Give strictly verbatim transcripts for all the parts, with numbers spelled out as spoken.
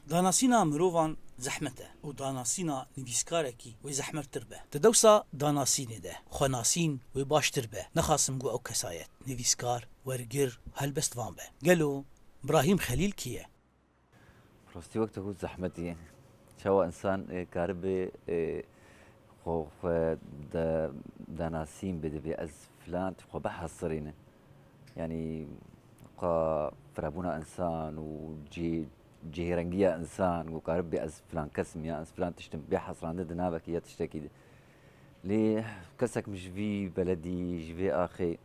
Danasîna mirovan zehmet e û danasîna nivîskarekî wê zehmettir be. Di dewsa danasînê de xwenasîn wê baştir be. Nexasim ku ew kesayet, nivîskar, wergir, helbestvan be. Gelo Brahîm Xelîl kî ye? Rastî wek tu got zehmetî ye. Çawa însan, e, karibe, e, xwe, xwe de, danasîn bidibê, ez filan xwe bihesirîne. Yanî, ka firebûna însan û cê-, cihêrengiya însan û karibe ez filan kes im ya ez filan tişt im bê hesirandin di navekî ya tiştekî de. Lê kesek min ji vî beledî, ji vê axê,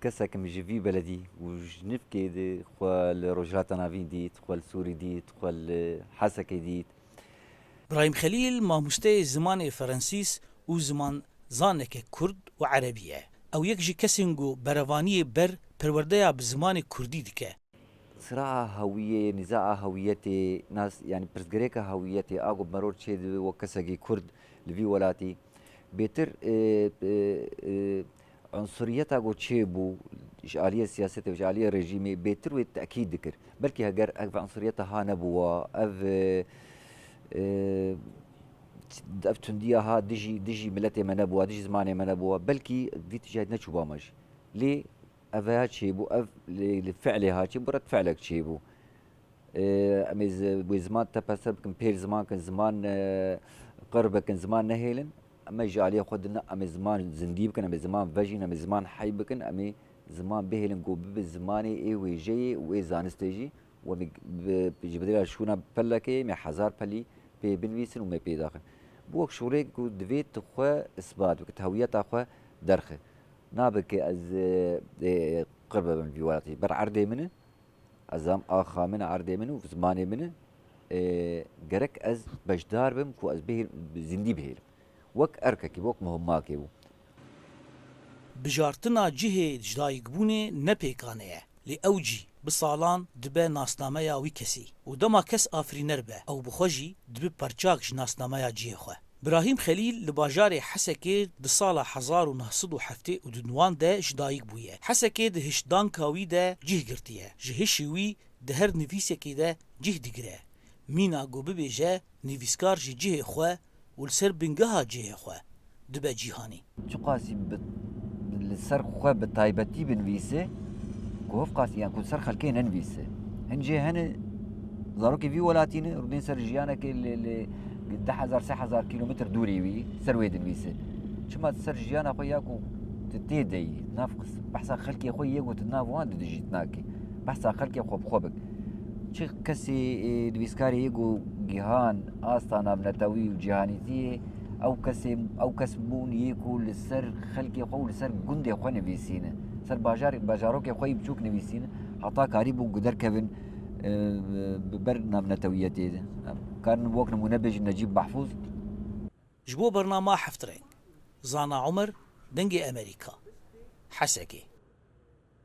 kesek min ji vî beledî û ji nifkê de xwe li Rojhilata Navîn dît, xwe li Sûrî dît, xwe li Hesekê dît. Brahîm Xelîl mamosteyê zimanê Frensîs û ziman zaneke Kurd û Erebî ye. Ew yek ji kesên ku berevaniyê ber perwerdeya bi zimanê Kurdî dike. Siraa hewiyê, nîzaa hewiyetê, nas, yanî pirsgirêka hewiyetê, a ku meror çêdibe wek kesekî Kurd li vî welatî, bêtir, e, e, e, unsuriyeta ku çêbû ji aliyê siyasetê, ji aliyê rejîmê bêtir wê tekîd dikir. Belkî heger ev unsuriyeta ha nebûwa, ev, e, e, ev tundiya ha dijî, dijî miletê me nebûwa, dijî zimanê me nebûwa, belkî vî tijayî neçûba me jî. Lê ev ya çêbû, ev li, li fi'lê ha çêbû, red fi'lek çêbû. E, em ê zi-, wê ziman tepeser bikin, pêl ziman kin, ziman, e, qir bikin, ziman nehêlin. Em ê ji aliyê xwe dine, em ê ziman zindî bikin, em ê ziman vejîn, em ê ziman hey bikin, em ê ziman bihêlin ku bibe zimanê ê wêjeyê û ê zanistê jî. Û em ê bi, ji bi dêra şûna pelekê, em ê hezar pelî pê binivîsin û me pê daxin. Bi wek şûrê ku divê tu xwe isbat bike, tu hewiyeta xwe derxe. Nabe ke ez, e, e, qir bibim vî welatî. Ber erdê min e, ez am axa min, erdê min û zimanê min e. E, gerek ez beşdar bim ku ez bihêl-, zindî bihêlim. Wek erkekî, wek muhimmakê bû. Bijartina cihê ji dayikbûnê ne pêkane ye. Lê ew cî bi salan dibe nasnameya wî kesî û dema kes afirîner be, ew bi xwe jî dibe parçak ji nasnameya cihê xwe. Birahîm Xelîl li bajarê Hesekê di sala hezar û neh sed û heftê û du de ji dayik bûye. Hesekê di hiştdanka wî de cih girtiye. Ji hişê wî di her nivîsekê de cih digire. Mîna ku bibêje nivîskar ji cihê xwe û li ser bingeha cihê xwe dibe cîhanî. Çiqasî bi, li ser xwe bi taybetî binivîse, ku hevqasî, yan ku li ser xelkê nenivîse. Hin cihê hene zarokê vî welatî ne, rûdên ser jiyanekê li, li du hezar, sê hezar kîlometr dûrî wî, ser wê dinivîse. Çima tu ser jiyana xwe ya ku tu tê de yî, nav qis-, behsa xelkê xwe yê ku tu nav wan didijî tu nakî. Behsa xelkê xwe bi xwe bik. Çi kesê, e, nivîskarê yê ku gihan asta navnetewî û cîhanîtiyê, ew kesê, ew kes bûn yê ku li ser xelkê xwe û li ser gundê xwe nivîsîne. Ser bajar, bajarokê xwe yî biçûk nivîsîne. Heta karîbûn ku derkevin, e, bi ber navnetewiyetê de. Karin wek nimûne bêjin Necîb Mehfûz. Ji bo bernama Heft Reng, Zana Omer, Dengê Emerîka, Hesekê.